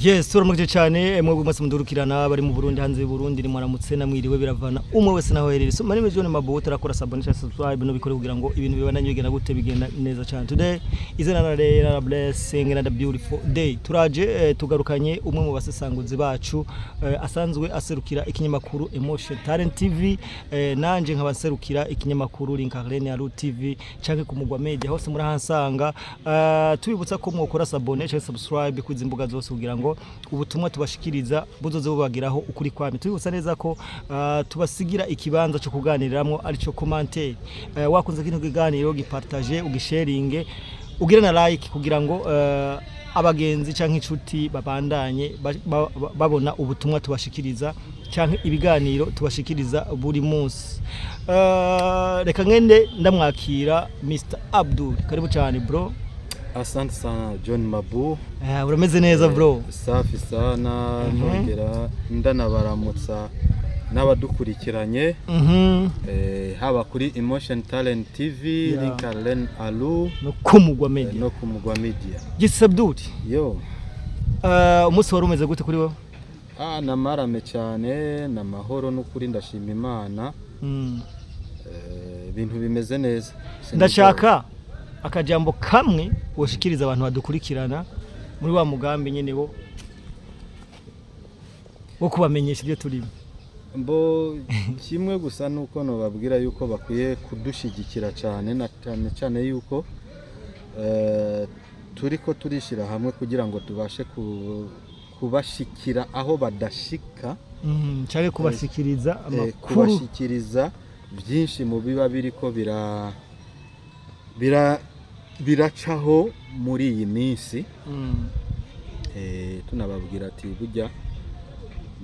Yes, turamukije cyane mwebwe mwese mudurukirana bari mu Burundi, hanze y'u Burundi, ni mwaramutse namwiriwe, biravana umwe wese naho herereye. So my name is John Mabu, turakora s'abonner cyangwa subscribe no bikore kugira ngo ibintu bibandanye bigenda gute, bigenda neza cyane. Today is another day, another blessing, another beautiful day. Turaje tugarukanye umwe mu basesanguzi bacu asanzwe aserukira ikinyamakuru Emotion Talent TV, nanje nkaba nserukira ikinyamakuru Linkarene ya TV canke ku Mugwa Media, hose murahansanga. Tubibutsa ko mwokora s'abonner cyangwa subscribe kuri imbuga zose kugira ngo ubutumwa tubashikiriza buzoze bubagiraho ukuri kwami. Tubibutsa neza ko tubasigira ikibanza cyo kuganiriramo, arico commentaire. Wakunze kino kiganiro, gipartage, ugisharinge, ugire na like kugira ngo abagenzi canke inshuti babandanye babona ubutumwa tubashikiriza canke ibiganiro tubashikiriza buri munsi. Reka ngende ndamwakira Mr Abdul. Karibu cyane, bro. Asante sana, John Mabu. Urameze neza, bro? Safi sana. Nongera ndanabaramutsa n'abadukurikiranye haba kuri Emotion Talent TV, Linkarlen Alu no kumugwa Media. No ku Mugwa Media. Gisa Abdul. Yo. Umunsi wari umeze gute kuri wowe? Ah, namarame cyane, namahoro n'ukuri, ndashima Imana. Ibintu bimeze neza. Ndashaka akajambo kamwe woshikiriza abantu badukurikirana muri wa mugambi nyene wo kubamenyesha ibyo turimo. Mbo kimwe gusa nuko nobabwira yuko bakwiye kudushyigikira cyane, na cyane cyane yuko turiko turishyira hamwe kugira ngo tubashe kubashikira aho badashika. Canke kubashikiriza amakuru. Kubashikiriza byinshi mu biba biriko bira bira biracaho muri iyi minsi. Tunababwira ati burya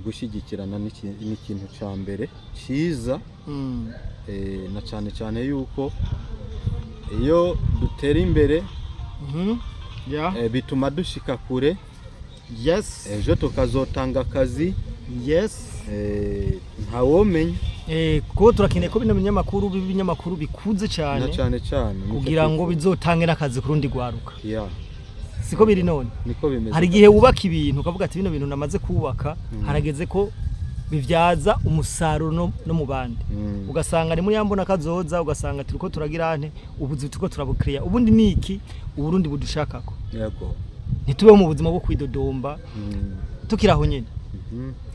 gushyigikirana ni ikintu cya mbere cyiza, na cyane cyane yuko iyo dutera imbere bituma dushika kure, ejo tukazotanga akazi. Ntawomenya. Kuko turakeneye ko bino binyamakuru biba ibinyamakuru bikuze cyane, na cyane cyane nicyo kugira ngo twifuza. bizotange n'akazi ku rundi rwaruka. Siko biri none? Niko bimeze. Hari igihe wubaka ibintu ukavuga ati bino bintu namaze kubaka, harageze ko bibyaza umusaruro no mu bandi. Ugasanga ni muri ya mbona kazoza, ugasanga turiko turagira ante ubuzi turiko turabukiriya. Ubundi ni iki Uburundi budushakako? Ntitubeho mu buzima bwo kwidodomba tukiri aho nyene.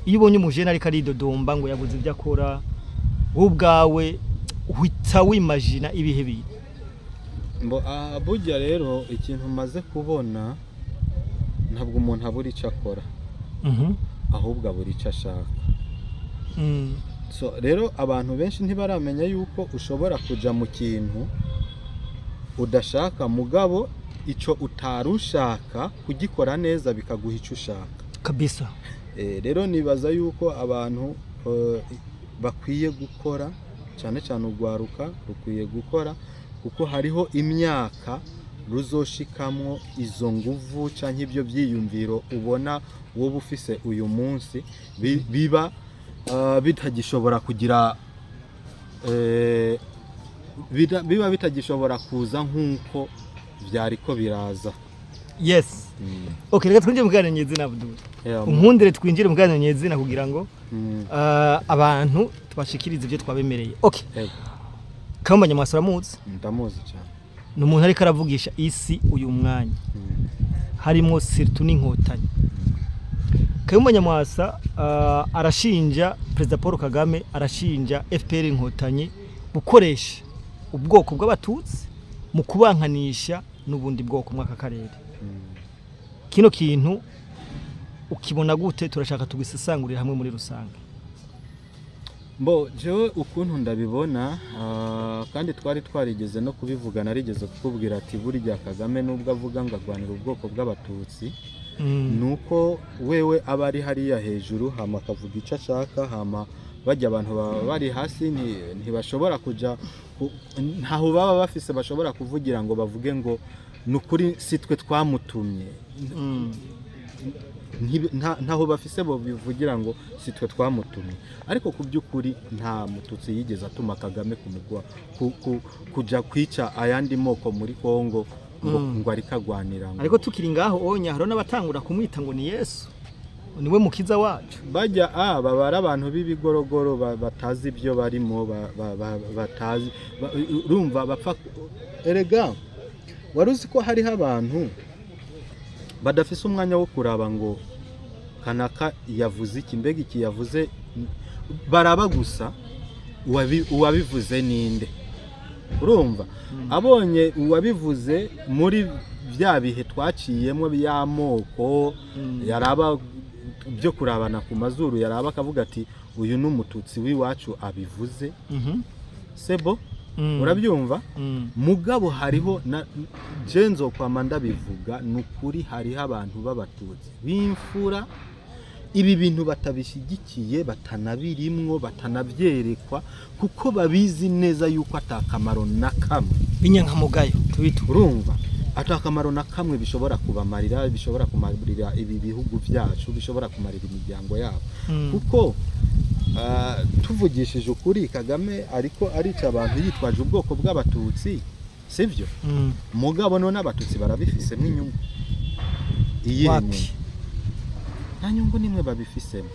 Iyo ubonye umujene ariko aridodomba ngo yabuze ibyo akora, wowe ubwawe uhita wimagina ibihe bintu? Mbo burya rero ikintu maze kubona, ntabwo umuntu abura icyo akora, ahubwo abura icyo ashaka. So rero abantu benshi ntibaramenya yuko ushobora kuja mu kintu udashaka, mugabo ico utari ushaka kugikora neza bikaguha icyo ushaka. Rero nibaza yuko abantu bakwiye gukora cyane cyane, urwaruka rukwiye gukora, kuko hariho imyaka ruzoshikamwo izo nguvu canke ibyo byiyumviro ubona wowe ufise uyu munsi biba bitagishobora kugira biba bitagishobora kuza nk'uko vyariko biraza. Yes, okay, reka twinjire mu kiganiro nyezina, Abdul. Unkundire twinjire mu kiganiro nyezina kugira ngo abantu tubashikirize ibyo twabemereye. Okay. Yego. Kayumba Nyamwasa uramuzi? Ndamuzi cyane. Ni umuntu ariko aravugisha isi uyu mwanya, harimo surtout n'Inkotanyi. Kayumba Nyamwasa arashinja Perezida Paul Kagame, arashinja FPR Inkotanyi gukoresha ubwoko bw'Abatutsi mu kubankanisha n'ubundi bwoko mw'aka karere. Kino kintu ukibona gute? Turashaka tugisesangurire hamwe muri rusange. Mbo jewe ukuntu ndabibona, kandi twari twarigeze no kubivuga, narigeze kukubwira ati burya Kagame nubwo avuga ngo agwanira ubwoko bw'Abatutsi, nuko wewe aba ari hariya hejuru, hama akavuga icyo ashaka, hama bajya abantu baba bari hasi ntibashobora kuja ntaho baba bafise bashobora kuvugira ngo bavuge ngo ni ukuri si twe twamutumye. Ntaho bafise bo bivugira ngo si twe twamutumye, ariko ku by'ukuri nta Mututsi yigeze atuma Kagame kumugwa kuja kwica ayandi moko muri Kongo ngo ngo ariko agwanira ngo Ariko tukiri ngaho onya, hariho n'abatangura kumwita ngo ni Yesu. Niwe mukiza wacu. Bajya aba bari abantu b'ibigorogoro, batazi ibyo barimo, batazi, urumva bapfa. Erega wari uzi ko hariho abantu badafise umwanya wo kuraba ngo kanaka yavuze iki, mbega iki yavuze, baraba gusa uwabivuze ninde. Urumva, abonye uwabivuze muri bya bihe twaciyemo by'amoko, yaraba byo kurabana ku mazuru, yaraba akavuga ati: "Uyu ni Umututsi w'iwacu abivuze." Sebo. Urabyumva? Mugabo hariho na jenzo kwama ndabivuga, ni ukuri, hariho abantu b'Abatutsi b'imfura ibi bintu batabishyigikiye, batanabirimwo, batanabyerekwa, kuko babizi neza yuko atakamaro na kamwe. Inyankamugayo tubitu. Urumva, atakamaro na kamwe bishobora kubamarira, bishobora kumarira ibi bihugu byacu, bishobora kumarira imiryango yabo. Kuko tuvugishije ukuri, Kagame ariko arica abantu yitwaje ubwoko bw'Abatutsi, sibyo? Mugabo none Abatutsi barabifisemo inyungu iyihe? Wapi. Nyungu? Nta nyungu nimwe babifisemo.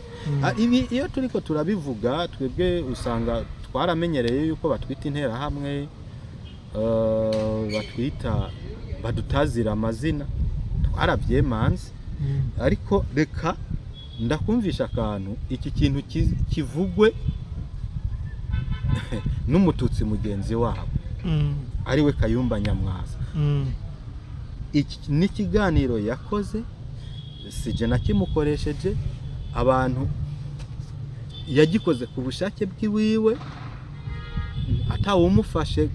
Ibi iyo turiko turabivuga twebwe, usanga twaramenyereye yuko batwita interahamwe, batwita, badutazira amazina, twarabyemanze. Ariko reka ndakumvisha akantu, iki kintu kivugwe n'Umututsi mugenzi wabo, ariwe Kayumba Nyamwasa. Iki n'ikiganiro yakoze, sije nakimukoresheje, abantu yagikoze ku bushake bw'iwiwe, atawumufashe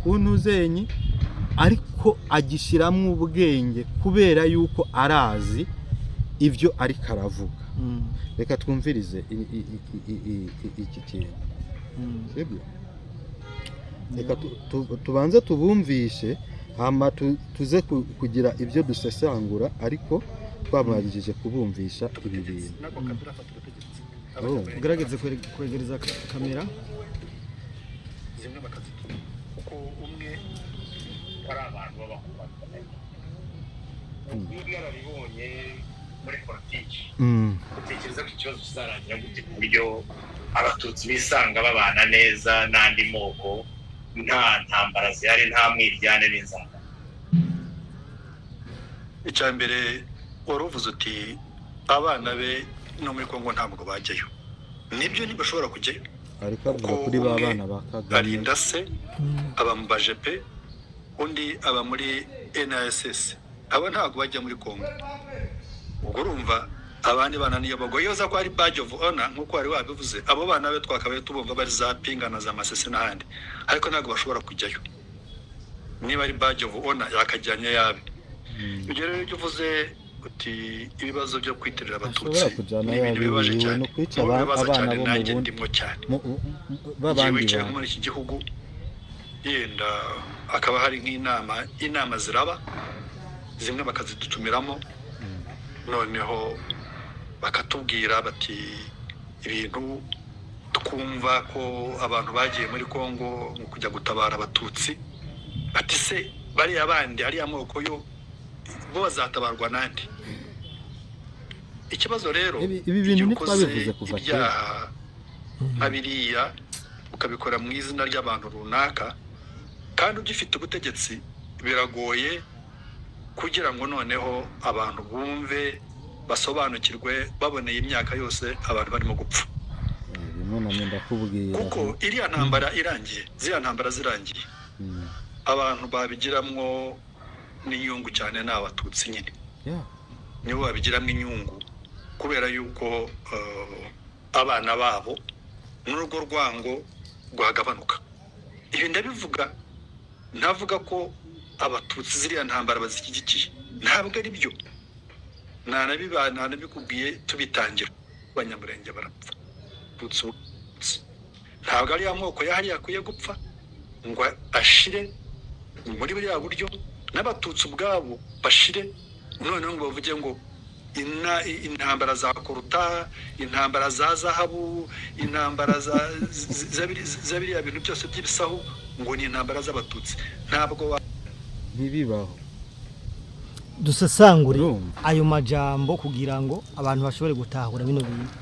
ku ntuzenyi, ariko agishyiramo ubwenge kubera yuko arazi ibyo ariko aravuga. Reka twumvirize iki kintu. Sibyo? Reka tubanze tubumvishe, hama tuze kugira ibyo dusesangura, ariko twabanjije kubumvisha ibi bintu. Nako Kabila afata ubutegetsi. Urumva? Ugerageze kwegereza kamera. Zimwe bakazituma kuko umwe ari abantu b'abakubaga n'ubunararibonye muri politiki. Utekereza ko ikibazo kizarangira gute ku buryo Abatutsi bisanga babana neza n'andi moko, nta ntambara zihari, nta mwiryane n'inzara? Icya mbere, wari uvuze uti abana be no muri Kongo ntabwo bajyayo. Nibyo, ntibashobora kujyayo. Ariko avuga Kuko kuri ba umwe bana ba Kagame. arinda se, aba mu bajepe, undi aba muri NISS. Aba ntabwo bajya muri Kongo. Ubwo urumva abandi bana niyo bagwa. Iyo ko ari badge of honor nk'uko wari wabivuze, abo bana be twakabaye tubumva bari za Pinga na za Masisi n'ahandi, ariko ntabwo bashobora kujyayo. Niba ari badge of honor, yakajyanye yabe. Ibyo rero, ibyo uvuze uti ibibazo byo kwitirira Abatutsi Ashobora kujyana ni ibintu yabe bibabaje wiwe cyane. no kwica Mu bibabaza abana cyane bo mu nanjye bundi ndimo cyane. Igihe b'abandi wicaye nko bantu. muri iki gihugu, yenda hakaba hari nk'inama, inama ziraba, zimwe bakazidutumiramo, noneho bakatubwira bati ibintu twumva ko abantu bagiye muri Kongo mu kujya gutabara Abatutsi, bati se bariya bandi, ariya moko yo bo bazatabarwa nande? Ikibazo rero, Ibi bintu igihe ukoze ntitwabivuze kuva kera. ibyaha nka biriya, ukabikora mu izina ry'abantu runaka kandi ugifite ubutegetsi, biragoye kugira ngo noneho abantu bumve, basobanukirwe, baboneye imyaka yose abantu barimo gupfa. Bimwe namwe ndakubwira. Kuko iriya ntambara irangiye, ziriya ntambara zirangiye, abantu babigiramwo n'inyungu cyane ni Abatutsi nyine. Nibo babigiramo inyungu kubera yuko abana babo n'urwo rwango rwagabanuka. Ibi ndabivuga ntavuga ko Abatutsi ziriya ntambara bazishyigikiye, ntabwo ari byo. Ntanabikubwiye tubitangira, Abanyamurenge barapfa. Tutsi ntabwo ari amoko yahariye akwiye gupfa ngo ashire muri buriya buryo, n'Abatutsi ubwabo bashire, noneho ngo bavuge ngo intambara za koruta, intambara za zahabu, intambara za biriya bintu byose by'ibisahu, ngo ni intambara z'Abatutsi. Ntabwo Ntibibaho. Dusesangure Urumva? ayo majambo kugira ngo abantu bashobore gutahura bino bintu.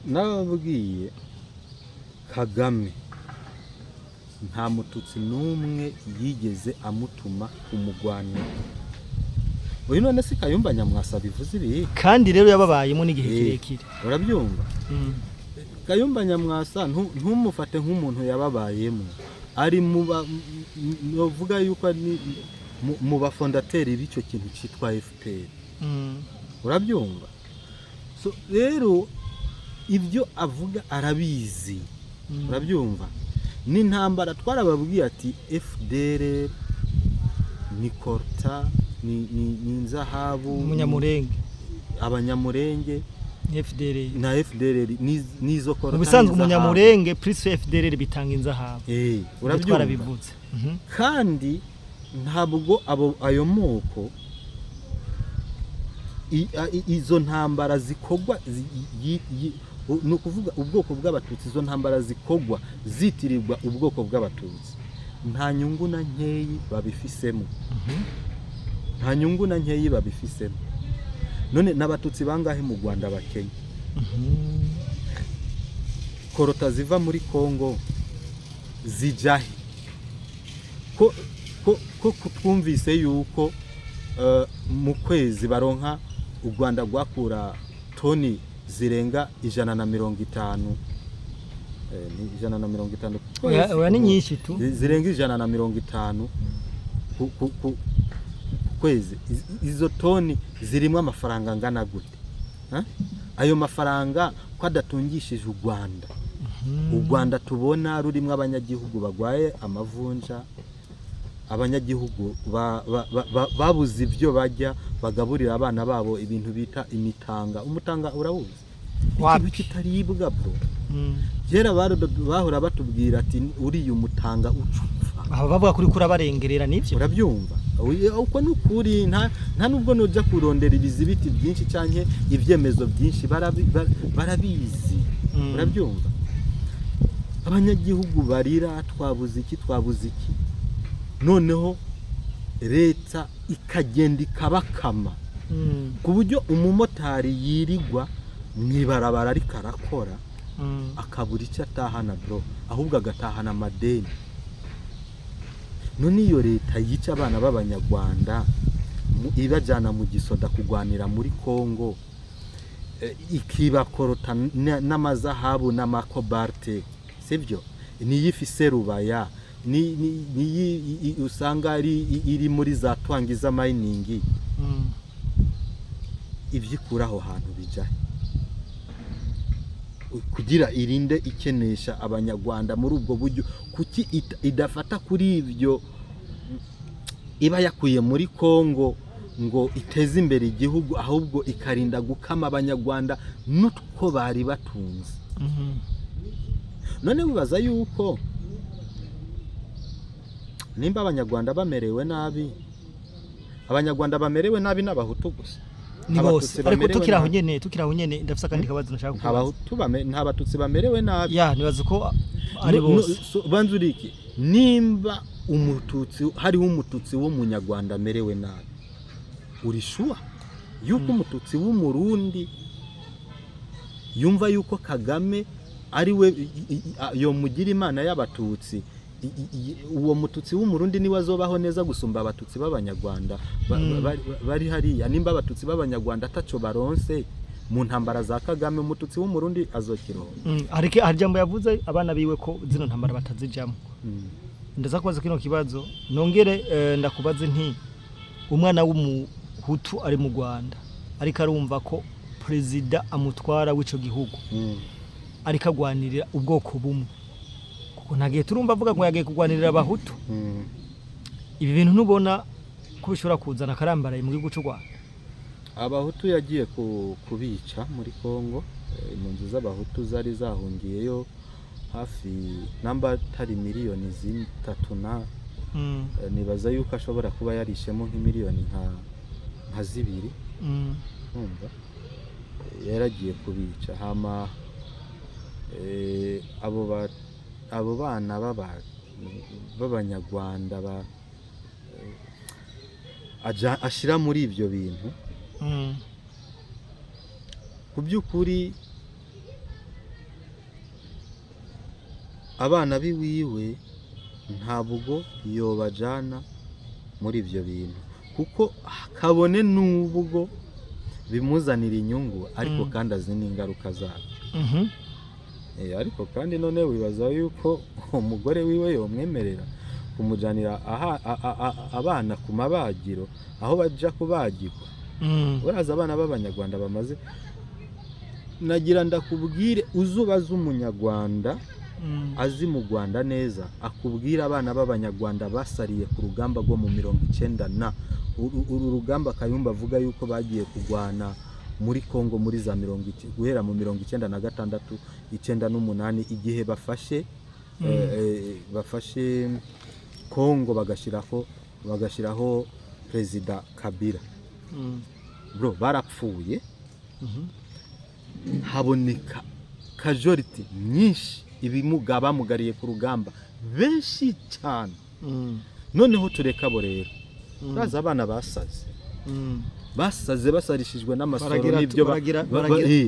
Nababwiye, Kagame nta Mututsi n'umwe yigeze amutuma kumugwanira. Uyu none si Kayumba Nyamwasa bivuze ibi? Kandi rero yababayemo n'igihe kirekire. Urabyumva? Kayumba Nyamwasa ntumufate nk'umuntu yababayemo, ari mu ba novuga yuko ari mu ba fondateurs b'icyo kintu cyitwa FPR. Urabyumva? So rero ibyo avuga arabizi. Urabyumva? N'intambara twarababwiye ati FDR ni coltan, ni inzahabu. Umunyamurenge. Abanyamurenge. Ni FDR. Na FDR nizo Mu coltan bisanzwe n'inzahabu. Umunyamurenge plus FDR bitanga inzahabu. Ibyo Urabyumva? twarabivuze. Kandi ntabwo abo ayo moko izo ntambara zikogwa ni ukuvuga ubwoko bw'Abatutsi, izo ntambara zikogwa zitirirwa ubwoko bw'Abatutsi, nta nyungu na nkeyi babifisemo. Nta nyungu na nkeyi babifisemo. None n'Abatutsi bangahe mu Rwanda bakenya? Coltan ziva muri Kongo zijahe? Ko twumvise yuko mu kwezi baronka, u Rwanda rwakura toni zirenga 150, ni 150 ku Oya, kwezi. oya, ni nyinshi tu. Zirenga 150 ku kwezi. Izo toni zirimo amafaranga angana gute? Ha? Ayo mafaranga ko adatungishije u Rwanda, u Rwanda tubona rurimo abanyagihugu bagwaye amavunja, abanyagihugu babuze ibyo bajya bagaburira abana babo, ibintu bita imitanga. Umutanga urawuzi? Wapi. Ikintu kitaribwa, bro. Kera bahora batubwira ati uriya umutanga ucupfa. Aba bavuga kuri kurabarengerera, nivyo? Urabyumva? Uko ni ukuri. Nta nubwo nuja kurondera ibizibiti byinshi canke ibyemezo byinshi, barabizi. Urabyumva? Abanyagihugu barira, twabuze iki, twabuze iki, noneho leta ikagenda ikabakama ku buryo umumotari yirigwa mu ibarabara ariko arakora, akabura icyo atahana, bro, ahubwo agatahana amadeni. None iyo leta yica abana b'Abanyarwanda, ibajyana mu gisoda kurwanira muri Kongo, ikiba coltan n'amazahabu n'ama cobalt, sibyo? Niyo ifise Rubaya, niyi usanga ari iri muri za Twangi z'a mining. Ibyo ikura aho hantu bija he? Kugira irinde ikenesha Abanyarwanda muri ubwo buryo, kuki idafata kuri ibyo iba yakuye muri Kongo ngo iteze imbere igihugu, ahubwo ikarinda gukama Abanyarwanda n'utwo bari batunze? None wibaza yuko nimba Abanyarwanda bamerewe nabi, Abanyarwanda bamerewe nabi n'Abahutu gusa? Ni Abatutsi bose, ariko bamerewe tukiri aho nabi. nyene, tukiri aho nyene, ndafise akandi kabazo nashaka Nta kubaza. Bahutu nta Batutsi bamerewe nabi. Ya, nibaza ko ari bose. So, banza uriki, nimba Umututsi, hariho Umututsi w'Umunyarwanda amerewe nabi, uri sure yuko Umututsi w'Umurundi yumva yuko Kagame ari we yomugira Imana y'Abatutsi, uwo Mututsi w'Umurundi niwe azobaho neza gusumba Abatutsi b'Abanyarwanda bari hariya? Nimba Abatutsi b'Abanyarwanda ataco baronse mu ntambara za Kagame, Umututsi w'Umurundi azokironka? Hari ijambo yavuze, abana biwe ko zino ntambara batazijamwo. Ndaza kubaza kino kibazo, nongere ndakubaze nti umwana w'Umuhutu ari mu Rwanda ariko arumva ko perezida amutwara w'ico gihugu ariko agwanirira ubwoko bumwe, kuko nta gihe turumva avuga ngo yagiye kugwanirira Abahutu. Ibi bintu ntubona ko bishobora kuzana akarambaraye mu gihugu c'u Rwanda? Abahutu yagiye kubica muri Kongo. Impunzi z'Abahutu zari zahungiyeyo hafi namba atari miliyoni 3 na nibaza yuko ashobora kuba yarishemo nk'imiliyoni nka 2. Numva yaragiye kubica, hama abo bana b'Abanyarwanda ba aja ashira muri ibyo bintu. Ku by'ukuri, abana biwiwe ntabwo yobajana muri ibyo bintu, kuko kabone n'ubwo bimuzanira inyungu, ariko kandi azi n'ingaruka zabyo. Ariko kandi none wibaza yuko umugore wiwe yomwemerera kumujyanira abana ku mabagiro, aho baja kubagirwa? Uraza abana b'Abanyarwanda bamaze, nagira ndakubwire, uzubaza Umunyarwanda azi mu Rwanda neza, akubwira abana b'Abanyarwanda basariye ku rugamba rwo mu 90 na uru rugamba Kayumba avuga yuko bagiye kurwana muri Kongo muri za guhera mu 96, 98, igihe bafashe bafashe Kongo, bagashyiraho Perezida Kabila. Bro, barapfuye. Haboneka casualty nyinshi, ibimuga, bamugariye ku rugamba benshi cyane. Noneho tureka abo rero. Uraza abana basaze, basaze basarishijwe n'amasoro n'ibyo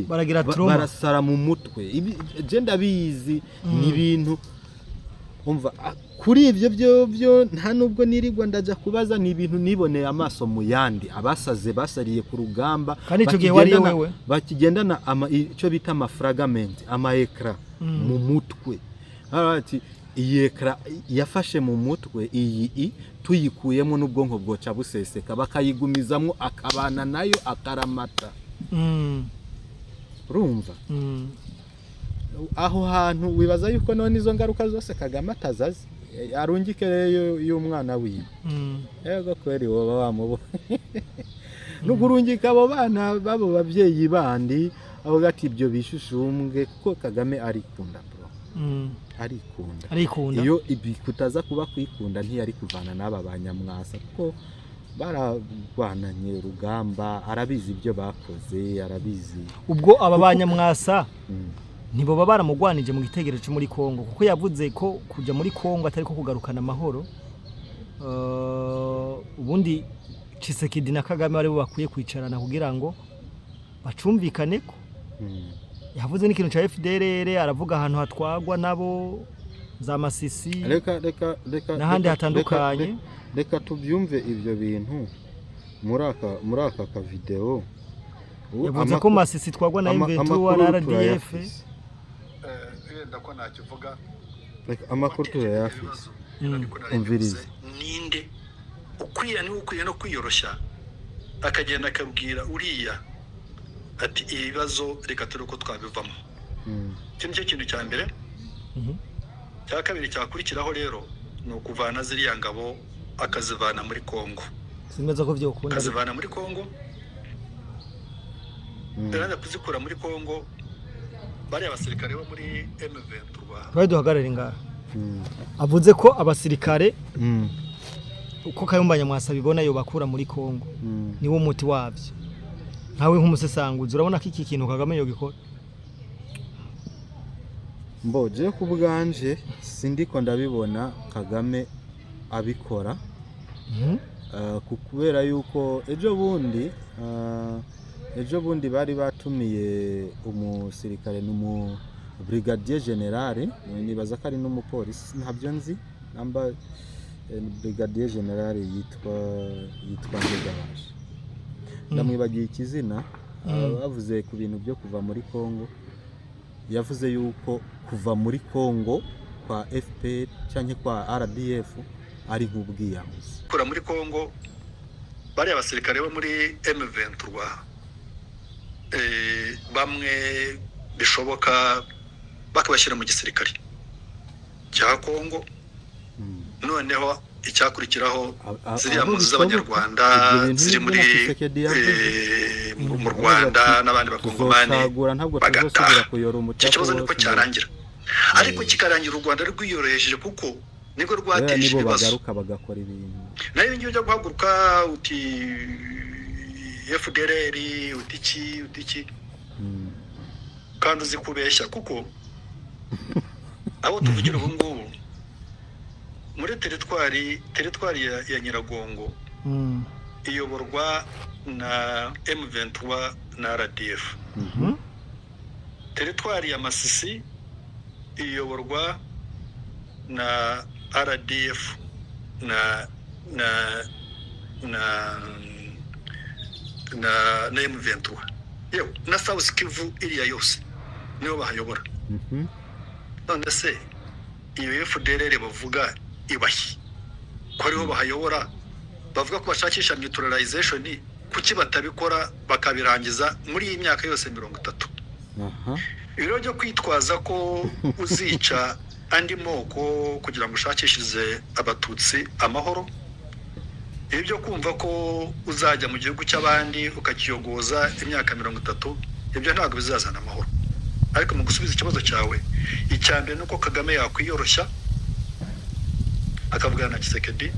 Baragira trauma. Barasara mu mutwe. Je ndabizi, ni ibintu umva kuri ibyo byo nta nubwo nirirwa ndajya kubaza, ni ibintu niboneye amaso mu yandi, abasaze basariye ku rugamba. Kandi ico gihe wariyo wewe? Bakigendana icyo bita ama fragment, ama écrans mu mutwe. Haravuga ati iyi écran yafashe mu mutwe, iyi tuyikuyemo n'ubwonko bwoca buseseka, bakayigumizamo akabana nayo akaramata. Urumva? Aho hantu wibaza yuko none izo ngaruka zose Kagame atazazi, arungike rero y'umwana wiwe? Yego kweri, woba wamubonye nugurungika abo bana b'abo babyeyi bandi, avuga ati ibyo bishushumbwe, kuko Kagame arikunda, bro. Arikunda. Arikunda. Iyo ibi kutaza kuba kwikunda, ntiyari kuvana n'aba banyamwasa, kuko bararwananye urugamba, arabizi ibyo bakoze, arabizi. Ubwo aba banyamwasa ntiboba baramugwanije mu gitekerezo cyo muri Kongo? Kuko yavuze ko kuja muri Kongo atari ko kugarukana amahoro. Ubundi Tshisekedi na Kagame aribo bakwiye kwicarana kugira ngo bacumvikane ko yavuze n'ikintu ca FDLR, aravuga ahantu hatwagwa nabo za Masisi Reka, reka, reka. n'ahandi hatandukanye. Reka tubyumve ibyo bintu muri aka kavideo. Yavuze ko Masisi twagwa na M23 amakuru na RDF. turayafise. Wenda ko ntakivuga. Reka, amakuru turayafise. Umviriza. Ninde ukwiye, niwe ukwiye no kwiyoroshya, akagenda akabwira uriya ati ibibazo reka turi uko twabivamo. Iki nicyo kintu cya mbere. Cya kabiri cyakurikiraho rero ni ukuvana ziriya ngabo, akazivana muri Kongo. Simeza ko vyokunda. Akazivana muri Kongo. Yarangiza kuzikura muri Kongo, bariya basirikare bo muri M23. Twari duhagarare ngaha. Avuze ko abasirikare, uko Kayumba Nyamwasa bibona, yo bakura muri Kongo, niwo muti wavyo. Nkawe nk'umusesanguzi, urabona ko iki kintu Kagame yogikora? Mbo je ku bwanje sindiko ndabibona Kagame abikora. Kubera yuko ejo bundi bari batumiye umusirikare, n'umu brigadier général, nibaza ko ari n'umupolisi, ntabyo nzi namba ni brigadier général, yitwa Ndegabaje, ndamwibagiye ikizina. Bavuze ku bintu byo kuva muri Congo, yavuze yuko kuva muri Congo kwa FPR cyangwa kwa RDF ari nk'ubwiyahuzi. Kura muri Kongo bariya basirikare bo muri M23, bamwe bishoboka bakabashyira mu gisirikare cya Kongo. Noneho icyakurikiraho, ziriya aho mpunzi bishoboka, z'Abanyarwanda ibyo bintu ziri nibyo muri na Tshisekedi yavuze. mu Aravuga Rwanda ati, n'abandi Bakongomani tuzosagura, ntabwo bagataha. tuzosubira kuyora Icyo umucafu kibazo niko wose cyarangira, ariko kikarangira u Rwanda rwiyoroheje, kuko nibwo kubera rwateje nibo ibibazo. bagaruka bagakora ibintu. Nayo ngiyo ujya guhaguruka uti FDLR, uti iki, uti iki, kandi uzi kubeshya, kuko abo tuvugira ubu ngubu muri teritwari ya Nyiragongo. iyoborwa na M23 na RDF. Teritwari ya Masisi iyoborwa na RDF na M23, yewe na South Kivu iriya yose nibo bahayobora. None se iyo FDLR bavuga ibahi ko ariho bahayobora? Bavuga ko bashakisha neutralization, kuki batabikora bakabirangiza muri iyi myaka yose 30? Ibiro byo kwitwaza ko uzica andi moko kugira ngo ushakishirize Abatutsi amahoro, ibi byo kumva ko uzajya mu gihugu cy'abandi ukakiyogoza imyaka 30, ibyo ntabwo bizazana amahoro. Ariko mu gusubiza ikibazo cyawe, icya mbere ni uko Kagame yakwiyoroshya akavugana na Tshisekedi,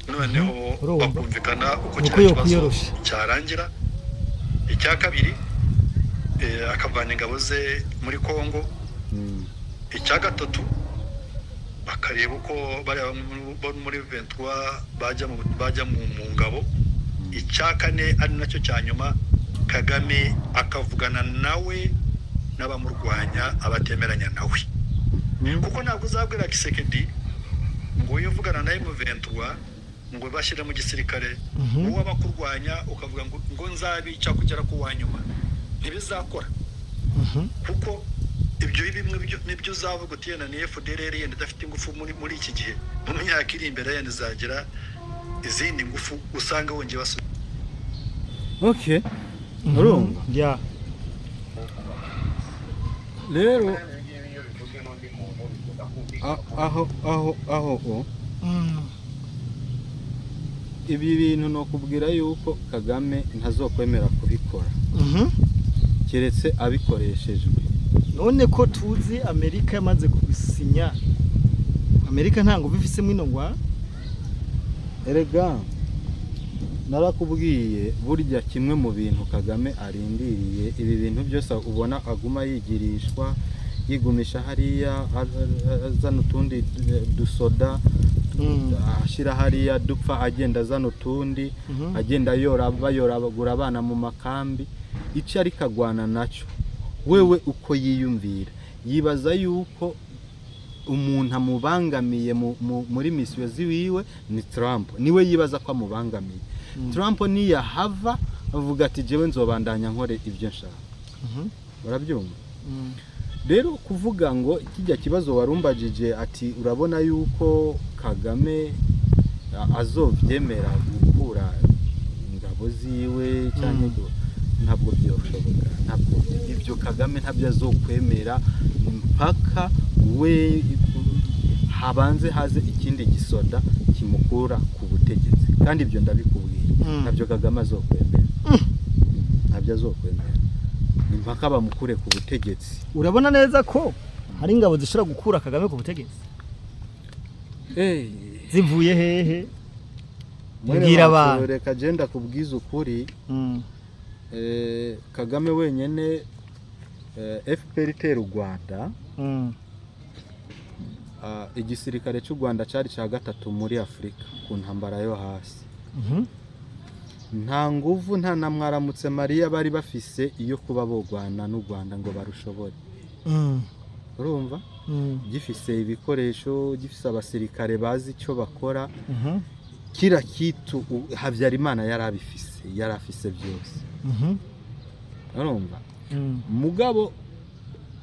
noneho Urumva? bakumvikana uko Uko kiriya kibazo yokwiyoroshya. cyarangira. Icya kabiri, akavana ingabo ze muri Kongo. Icya gatatu, bakareba uko bariya bo muri 23 bajya mu ngabo. Icya kane, ari nacyo cya nyuma, Kagame akavugana nawe n'abamurwanya, abatemeranya nawe, kuko ntabwo uzabwira Tshisekedi ngo uye uvugana na M23 ngo bashyire mu gisirikare, uwo abakurwanya ukavuga ngo nzabica kugera ku wa nyuma. Ntibizakora, kuko ibyo bimwe nibyo uzavuga uti yenda ni FDLR, yenda idafite ingufu muri iki gihe, mu myaka iri imbere yenda izagira izindi ngufu, usanga wongeye basubira. Okay, urumva? Ya. Rero Ibi ngibi iyo bivuzwe n'undi muntu bikunda kumvikana. Aho o ibi bintu ni ukubwira yuko Kagame ntazokwemera kubikora, keretse abikoreshejwe. None ko tuzi Amerika yamaze kubisinya, Amerika nta nguvu ifisemo ino ngwa? Erega narakubwiye, burya kimwe mu bintu Kagame arindiriye, ibi bintu byose ubona aguma yigirishwa, yigumisha hariya, azana utundi dusoda, ashyira hariya dupfa, agenda azana utundi, agenda yora, bayoragura abana mu makambi, icyo ariko agwana nacyo wewe uko yiyumvira, yibaza yuko umuntu amubangamiye muri misiyo ziwiwe ni Trump. Niwe yibaza ko amubangamiye. Trump niyahava avuga ati: "Jewe nzobandanya nkore ibyo nshaka." Urabyumva? Rero kuvuga ngo kijya kibazo warumbajije ati: "Urabona yuko Kagame azovyemera gukura ingabo ziwe?" Cyangwa ntabwo byoshoboka, ntabwo ibyo Kagame ntabyo azokwemera mpaka we habanze haze ikindi gisoda kimukura ku butegetsi. Kandi ibyo ndabikubwiye, ntabyo Kagame azokwemera, ntabyo azokwemera, ni mpaka bamukure ku butegetsi. Urabona neza ko hari ingabo zishobora gukura Kagame ku butegetsi? Zivuye hehe? Mwene Mbwira wacu, abantu. Reka genda kubwiza ukuri. Kagame wenyene, FPR itera u Rwanda, igisirikare cy'u Rwanda cyari cya gatatu muri Afurika ku ntambara yo hasi. Nta nguvu, nta na mwaramutse Mariya bari bafise iyo kuba bogwana n'u Rwanda ngo barushobore. Urumva? Gifise ibikoresho, gifise abasirikare bazi icyo bakora, kira kitu Habyarimana yari abifise, yari afise byose. Urumva? Mugabo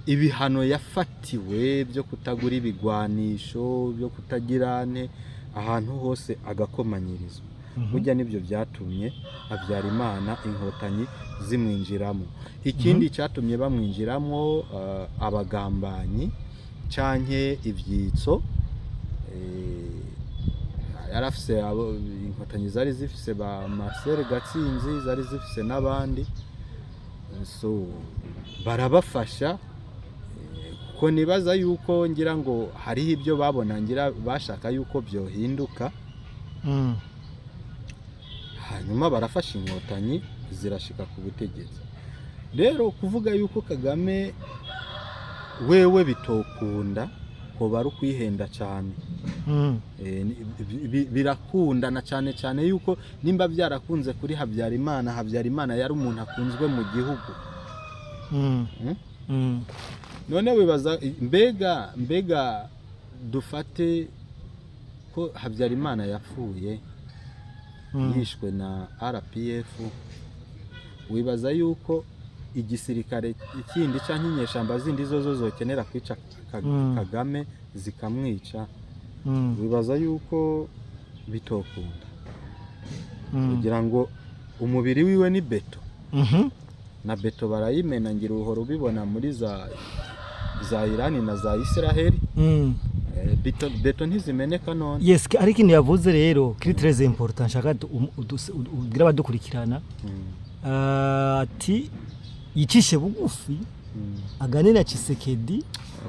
ibihano yafatiwe byo kutagura ibigwanisho, byo kutagira ne ahantu hose agakomanyirizwa, burya nibyo byatumye Habyarimana Inkotanyi zimwinjiramo. Ikindi cyatumye bamwinjiramo, abagambanyi canke ivyitso, yarafise abo Inkotanyi zari zifise, ba Marcel Gatsinzi, zari zifise n'abandi, so barabafasha, kuko nibaza yuko ngira ngo hariho ibyo babona, ngira bashaka yuko byohinduka. Hanyuma barafasha, Inkotanyi zirashika ku butegetsi. Rero kuvuga yuko Kagame wewe bitokunda. Koba ari ukwihenda cyane. Birakundana cyane cyane yuko nimba byarakunze kuri Habyarimana, Habyarimana yari umuntu akunzwe mu gihugu. None wibaza, mbega dufate ko Habyarimana yapfuye yishwe na RPF, wibaza yuko igisirikare ikindi canke inyeshamba zindi zozo zokenera kwica Kagame zikamwica? Wibaza yuko bitokunda? Kugira ngo umubiri wiwe ni béton, na béton barayimena, ngira uhora ubibona muri za Irani na za Israheli. Béton ntizimeneka none? Yes, ariko ikintu yavuze rero kiri très important, nshaka ubwire abadukurikirana. Ati yicishe bugufi, aganire na Tshisekedi.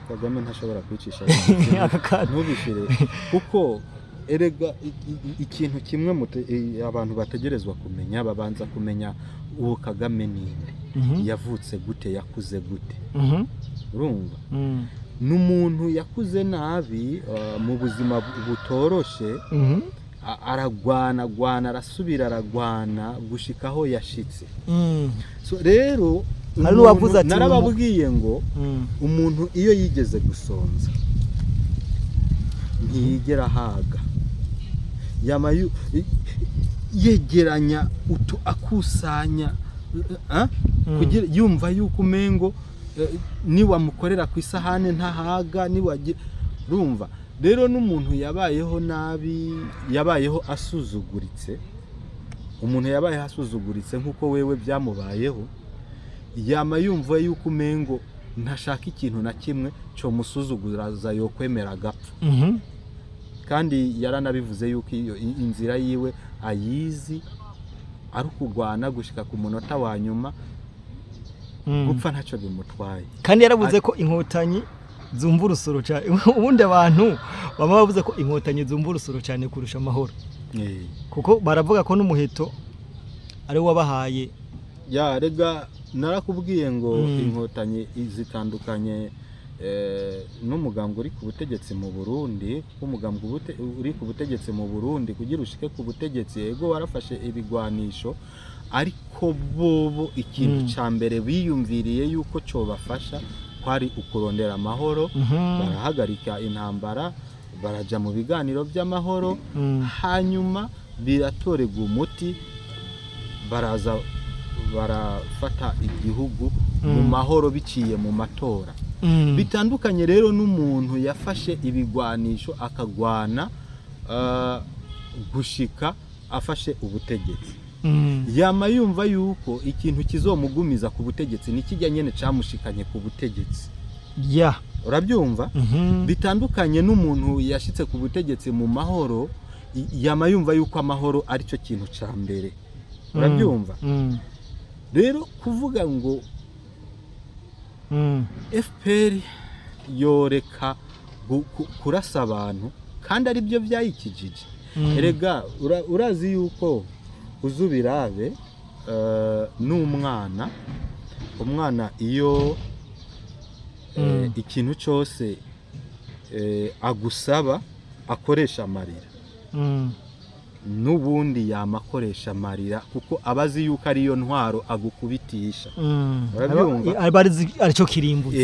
Kagame ntashobora kwicisha bugufi. Aka kantu. Ntubishire, kuko erega ikintu kimwe abantu bategerezwa kumenya, babanza kumenya uwo Kagame ninde, yavutse gute, yakuze gute. Urumva, n'umuntu yakuze nabi, mu buzima butoroshe. Aragwana gwana, arasubira aragwana gushika aho yashitse. So rero Hari n'uwavuze ati narababwiye ngo umuntu iyo yigeze gusonza ntiyigera ahaga, yama yegeranya utu, akusanya, kugira yumva yuko umengo niwamukorera ku isahane ntahaga. Urumva rero, n'umuntu yabayeho nabi, yabayeho asuzuguritse, umuntu yabayeho asuzuguritse nk'uko wewe byamubayeho, yama yumva yuko umengo ntashaka ikintu na kimwe cyo musuzuguraza, yokwemera agapfa. Kandi yaranabivuze yuko iyo inzira yiwe ayizi, ari ukugwana gushika ku munota wa nyuma, gupfa ntacyo bimutwaye. Kandi yaravuze ko Inkotanyi zumva urusoro cyane. Ubundi abantu baba bavuze ko Inkotanyi zumva urusoro cyane kurusha amahoro, kuko baravuga ko n'umuheto ari wo wabahaye. Ya, rega narakubwiye ngo Inkotanyi zitandukanye n'umugambwe uri ku butegetsi mu Burundi, kuko umugambwe uri ku butegetsi mu Burundi, kugira ushike ku butegetsi, yego warafashe ibigwanisho, ariko bobo ikintu ca mbere biyumviriye yuko cobafasha kwari ukurondera amahoro. Barahagarika intambara, baraja mu biganiro by'amahoro, hanyuma biratorerwa umuti, baraza barafata igihugu mu mahoro biciye mu matora. Bitandukanye rero n'umuntu yafashe ibigwanisho akagwana gushika afashe ubutegetsi. Yama yumva yuko ikintu kizomugumiza ku butegetsi ni kijya nyene camushikanye ku butegetsi. Urabyumva? Mhm. Bitandukanye n'umuntu yashitse ku butegetsi mu mahoro, yama yumva yuko amahoro ari cyo kintu ca mbere. Urabyumva? Rero kuvuga ngo FPR yoreka kurasa abantu kandi ari byo byayikijije, erega urazi yuko uzubirabe, n'umwana, umwana iyo ikintu cyose agusaba akoresha amarira, n'ubundi yama akoresha amarira, kuko aba azi yuko ariyo ntwaro agukubitisha. Urabyumva? Aba aricyo kirimbuzi.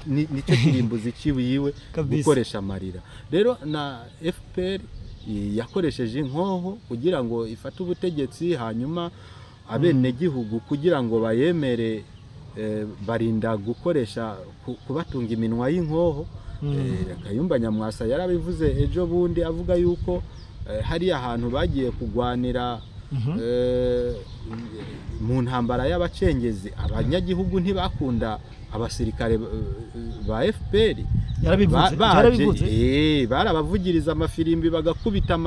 Nicyo kirimbuzi ciwiwe. Gukoresha amarira. Rero na FPR yakoresheje inkoho kugira ngo ifate ubutegetsi, hanyuma abenegihugu kugira ngo bayemere, barinda gukoresha kubatunga iminwa y'inkoho. Kayumba Nyamwasa yarabivuze ejo bundi, avuga yuko hariya hantu bagiye kugwanira mu ntambara y'abacengezi, abanyagihugu ntibakunda abasirikare ba FPR. Yarabivuze. Baje, yarabivuze. Barabavugiriza amafirimbi, bagakubita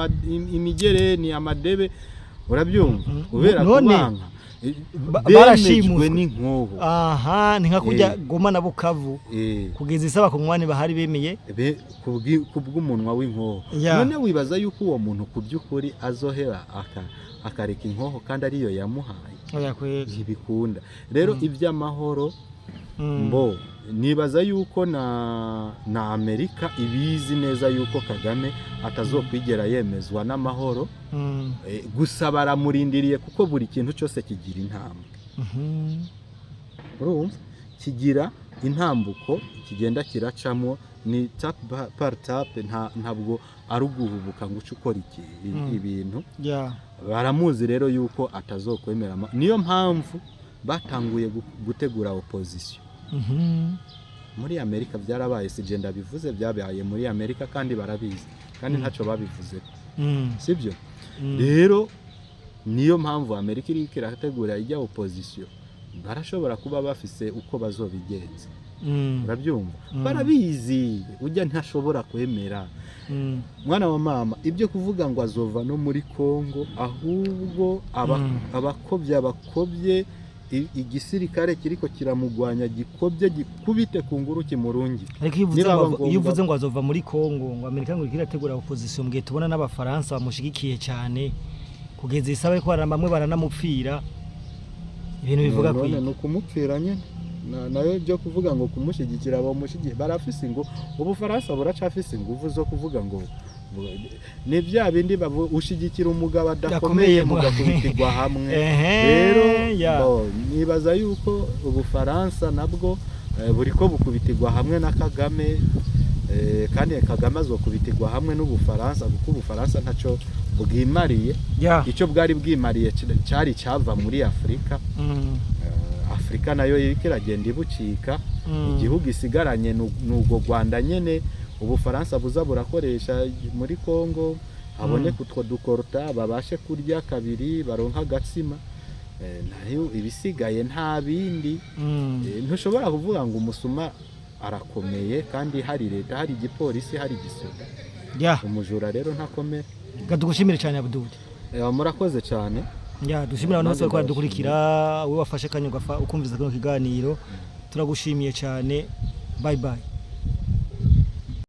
imigereni, amadebe, urabyumva, kubera None, kubanka. Bemejwe barashimuswe. n'inkoho. Aha ni nka kurya Goma na Bukavu, kugeza isaba ku mwanya bahari bemeye kubw'umunwa w'inkoho. None wibaza yuko uwo muntu ku by'ukuri azohera akareka inkoho kandi ariyo yamuhaye? Oya kweli. Ntibikunda. Rero iby'amahoro, mbo Nibaza yuko na Amerika ibizi neza yuko Kagame atazokwigera yemezwa n'amahoro. Gusa baramurindiriye, kuko buri kintu cyose kigira intambwe. Urumva, kigira intambuko kigenda kiracamo, ni étape par étape. Ntabwo ari uguhubuka ngo uce ukora iki ibintu. Baramuzi rero yuko atazokwemera niyo mpamvu batanguye gutegura opposition. Muri Amerika byarabaye, si je ndabivuze, byabaye muri Amerika kandi barabizi, kandi ntacyo babivuze, sibyo? Rero niyo mpamvu Amerika iriko irategura ijya opposition, barashobora kuba bafise uko bazobigenza. Urabyumva? Mm. Barabizi, ujya ntashobora kwemera. Mwana wa mama, ibyo kuvuga ngo azova no muri Kongo, ahubwo abakobye abakobye igisirikare kiriko kiramugwanya, gikobye, gikubite ku nguru kimurungi. Ariko iyo uvuze Nibaba ngo iyo ngombwa. uvuze ngo azova muri Kongo, ngo Amerika ngo iriko irategura opposition, mbwiye tubona n'Abafaransa bamushigikiye cyane kugeza isaba ariko bamwe baranamupfira, ibintu bivuga None kwiga. ni ukumupfira nyine. Nayo byo kuvuga ngo kumushyigikira, bamushigikiye, barafise ngo Ubufaransa buracafise inguvu zo kuvuga ngo ni bya bindi ushyigikira umugabo adakomeye Adakomeye, mugakubitirwa hamwe. Rero bo, nibaza yuko Ubufaransa nabwo buriko bukubitirwa hamwe na Kagame, kandi Kagame azokubitirwa hamwe n'Ubufaransa, kuko Ubufaransa ntaco bwimariye. Icyo bwari bwimariye cyari cyava muri Afurika. Afurika nayo iriko iragenda ibucika. Igihugu isigaranye ni urwo Rwanda nyene Ubufaransa buza burakoresha muri Kongo, haboneka utwo dukorota, babashe kurya kabiri, baronka agatsima. Nayo ibisigaye nta bindi. Ntushobora kuvuga ngo umusuma arakomeye kandi hari leta, hari igipolisi, hari igisoda. Umujura rero ntakomera. Tugushimire cyane, Abdul. Murakoze cyane. Ya, dushimira abantu bose Nanjye bariko baradukurikira. Wowe wafashe akanya ukumviriza kino kiganiro, turagushimiye cyane. Bye bye.